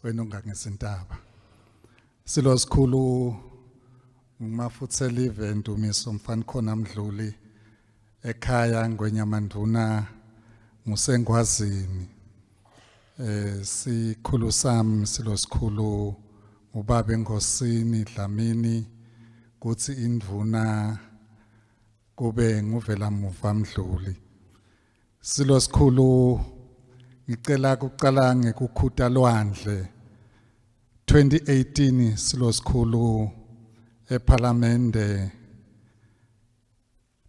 Wena ongangesintaba. Silo sikhulu nguMafutselive Ndumiso Mfanikhona Mdluli ekhaya Ngwenyamanduna nguseNgwazini. Sikhulu sami silo sikhulu ubaba eNkosini Dlamini kuthi indvuna kube nguvela muva Mdluli. Silo sikhulu ngicela kucala ngekukhuta lwandle 2018 silo sikhulu ePhalamende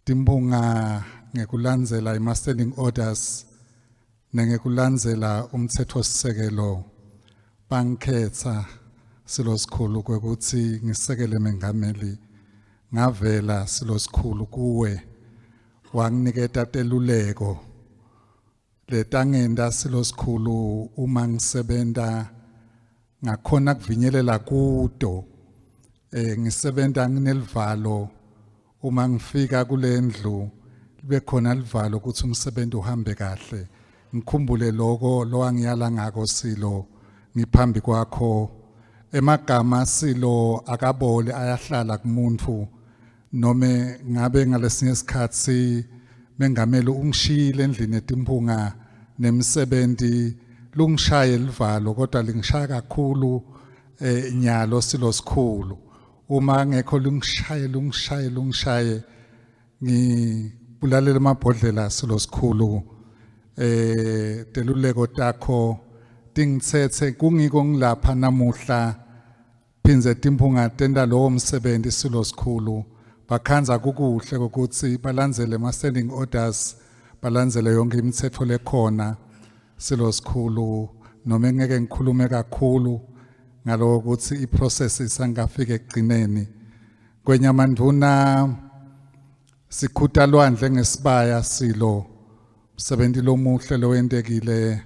timbunga ngekulandzela ima standing orders nengekulandzela umthetho sisekelo bangikhetsa silo sikhulu kwekuthi ngisekele mengameli ngavela silo sikhulu kuwe wanginiketa teluleko letangenta silo sikhulu uma ngisebenta ngakhona kuvinyelela kuto ngisebenta nginelivalo uma ngifika kulendlu libe khona livalo ukuthi umsebenzi uhambe kahle ngikhumbule lokho lowangiyala ngako silo ngiphambi kwakho emagama silo akaboli ayahlala kumuntu nome ngabe ngalesinye isikhathi mengameli ungishiyile endlini etimphunga nemsebenzi lungishaye livalo kodwa lingishaya kakhulu nyalo silo sikhulu uma ngekho lungishaye lungishaye lungishaye ngibulalela amabhodlela silo sikhulu teluleko takho tingithethe kungiko ngilapha namuhla phindze timphunga tenta lowo msebenzi silo sikhulu bakhandza kukuhle ukuthi balandzele ama standing orders balandzele yonke imithetho lekhona silo sikhulu noma ngeke ngikhulume kakhulu ngaloko ukuthi iprocess isangafika ekugcineni kwenyamanduna sikhuta lwandle ngesibaya silo umsebenzi lomuhle lowentekile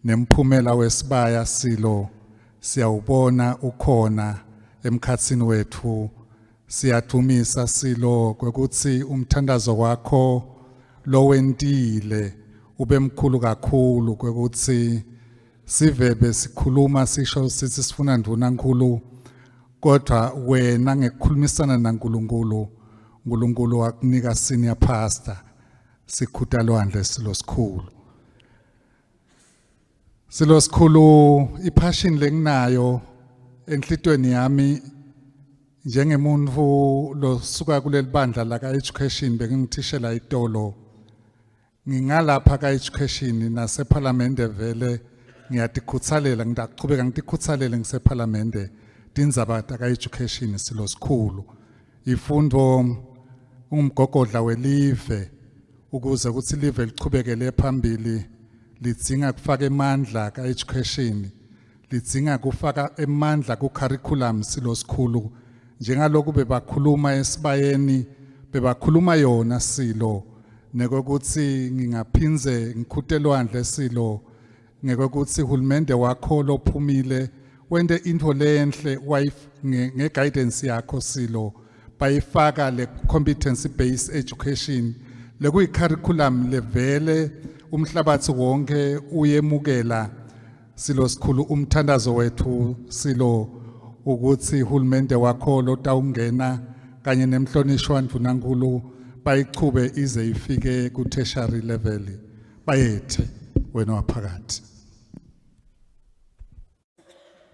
nemphumela wesibaya silo siyawubona ukhona emkhatsini wethu siyadvumisa silo kwekuthi umthandazo wakho lowentile ube mkhulu kakhulu kwekuthi sivebe sikhuluma sisho sithi sifuna ndvunankulu kodwa wena ngekukhulumisana naNkulunkulu uNkulunkulu wakunika senior pastor sikhuta lwandle silo sikhulu silo sikhulu ipassion lenginayo enhlitweni yami njengemuntu losuka kuleli bandla la ka education bengingithishela itolo ngingalapha ka education nasephalamende vele ngiyatikhuthalela ngidaqhubeka ngitikhuthalele ngisephalamende tindzaba taka education silo sikhulu ifundo umgogodla welive ukuze ukuthi live lichubekele phambili lidzinga kufaka emandla ka education lidzinga kufaka emandla ku curriculum silo sikhulu njengaloku bebakhuluma esibayeni bebakhuluma yona silo nekokuthi ngingaphinze ngikhute lwandle silo ngekokuthi hulumende wakho lophumile wente intfo lenhle nge-guidance yakho silo bayifaka le competency based education lekuyi curriculum levele umhlabathi wonke uyemukela silo sikhulu umthandazo wethu silo ukuthi hulumende wakho lotawungena kanye nemhlonishwa ndvunankulu bayichube ize ifike ku tertiary level bayethe wena waphakathi.